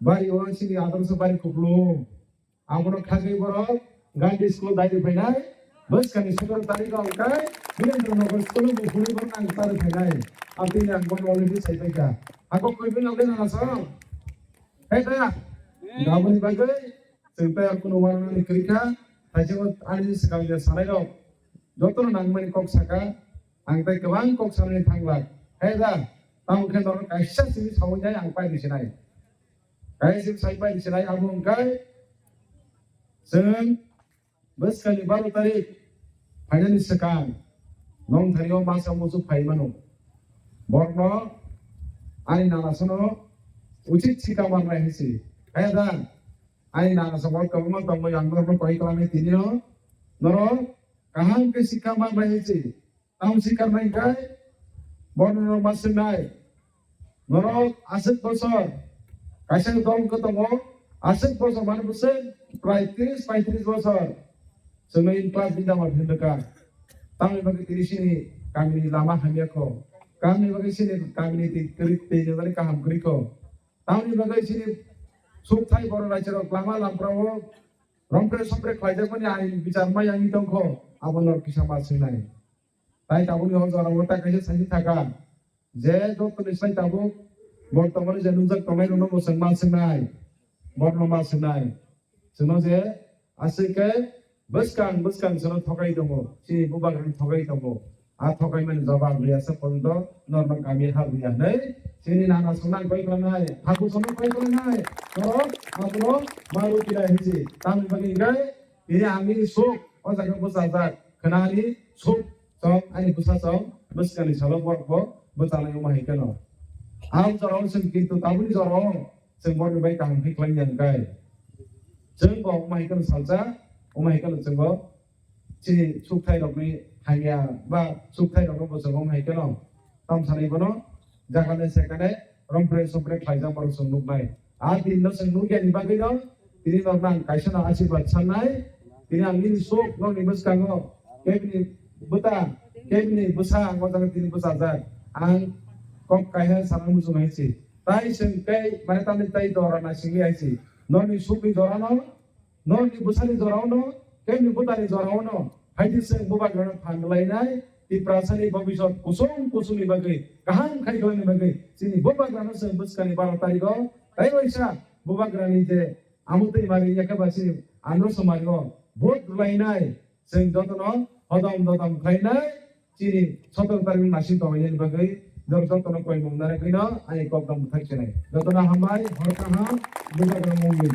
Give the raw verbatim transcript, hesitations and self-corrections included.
Bari o chini adorso bari kupulung. Abono khagwi borok Gandhi school dairi phainai. Bwskangni sotoro tarikh o hwnkhe Birendra Nagar school o buphurwi borok ang tarwi phainai. Aboni ang bono already sai paikha. Ako koi bini nokle nana sa. Hai da. Aboni bagwi chwng tei ar kunu warnani kwrwi kha. Thaisingno ani swkang je sanai rok jotono nangmani kok saka. Ang tei kwbang kok sanani thanglak. Hai da. Tamo khe norok kaisa simi sawi jai ang pai di sinai. Kaisa simi sai pai di sinai abo hwnkhe chwng bwskangni baro tarik phainani swkang nongthani o masa muchuk phai mano. Borokno ani nanasano uchit sikha manmai hai se. Kaya da ani nanasano kwbangma tongmani ang norokno koi klanai tini no norok kaham khe sikha manmai hai se. Tamo sikha manmai khe borokno ma swngnai. Norok aswk bosor kaisa dol khe tongo, aswk bosor mane bwswk prai tris paitris bosor chwngno in class ni dama phinrwkha. Tamoni bagwi tini chini kamini lama hamya kho, kamini bagwi chini kamini twi kwrwi twi nwngnani kaham kwrwi kho. Tamoni bagwi chini sukthai borok raisirok lama lamprao rompre sompre khlaijakmani ain bichar ma yangwi tongkho, abo norok kisa ma swngnai. Tai tabukni o jorao ta kaisa saisi thaka. Je joto ni sai tabuk bortomani je nujak tongnai rokno bo chwng ma swngnai. Borno ma swngnai. Chwngno je aswk khe bwskang bwskang chwngno thokai tongo. Chini bubagrani thokai tongo. A thokai mani jawab riya sa porjonto norno kami ha riya hinwi chini nana swngnai koi klanai. Haku swngnai koi klanai. Norok abono ma rupinai hinsi. Tamni bagwi hinkhe tini ang nini sok o jaga bwchajak. Khwnani sok chong ani bwsa chong bwskangni salo borok bo bwchanai wngma hai kheno. Ang jorao chwng kintu tabukni jorao chwng borokni bai kaham khe khlai ya hwnkhe chwng bo wngma hai kheno salsa wngma hai kheno chwng bo chini sukthai rokni hamya ba sukthai rokno bo chwng wngma hai kheno tam sanai bono jaga le sekane rompre sompre khlaijak borok chwng nuknai. A din no chwng nukya ni bagwi no tini norno ang kaisa no asirwad sannai. Tini ang nini sok nokni bwskango kebini bwta kebini bwsa ang o jaga tini bwchajak. Ang kok kaiha sana muchung hai si. Tai chwng tei mane tamni tai dora naisingli hai si. Nokni sukni dora no Norokni bwsani jorao no, kebini bwtani jorao no, haiti chwng bubagrano phan rwlainai, Tiprasani bobisot kusung kusungni bagwi, kaham khai khlaini bagwi, chini bubagrano chwng bwskangni baro tarikh o, tai waisa bubagrani je amutwi mari yakhe ba chini andro somari o vote rwlainai, chwng jotono hodom dodom khlainai, chini sotoro tarikh ni naising tonglainani bagwi norok jotono koimung narwgwino ani kokno mwthai chenai. Jotono hambai, hor kaham, bubagrano mungwi.